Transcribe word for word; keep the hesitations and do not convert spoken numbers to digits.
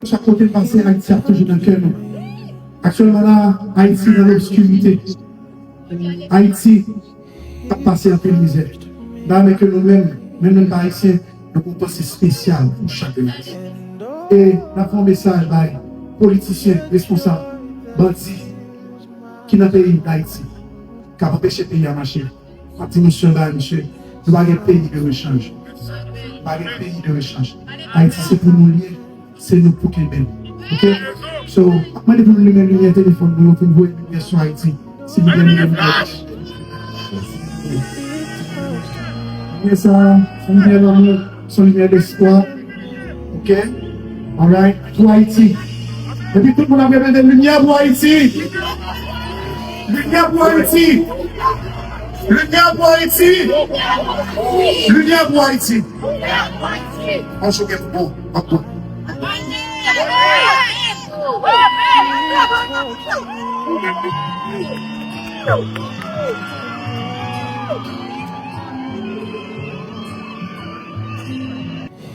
Chak kote n pase, Ayiti ap toujou nan kè nou. Aktyèlman la, Ayiti nan lobskirite. Ayiti ap pase anpil mizè. Nan men ke nou menm, menm nou pa ayisyen, nou gon panse espesyal pou chak grenn Ayisyen. E n ap fè yon mesaj bay politisyen, responsab, bandi ki nan peyi Dayiti, k ap anpeche peyi a mache. M ap di misye, bay misye, nou pa gen peyi de rechanj. Nou pa gen peyi de rechanj. Ayiti se pou nou li ye, se nou pou kenbe l. Oke? So, m ap mande pou nou limen limyè telefòn nou yo, pou n voye limyè sou Ayiti. Silvouplè, limen limyè. Limyè sa, se yon limyè lanmou, se yon limyè lespwa. Oke? Alright. Pou Ayiti. Epi tout moun ap repete, limyè pou Ayiti. Limyè pou Ayiti. Limyè pou Ayiti. Limyè pou Ayiti. An choke pou bon. Ap bon.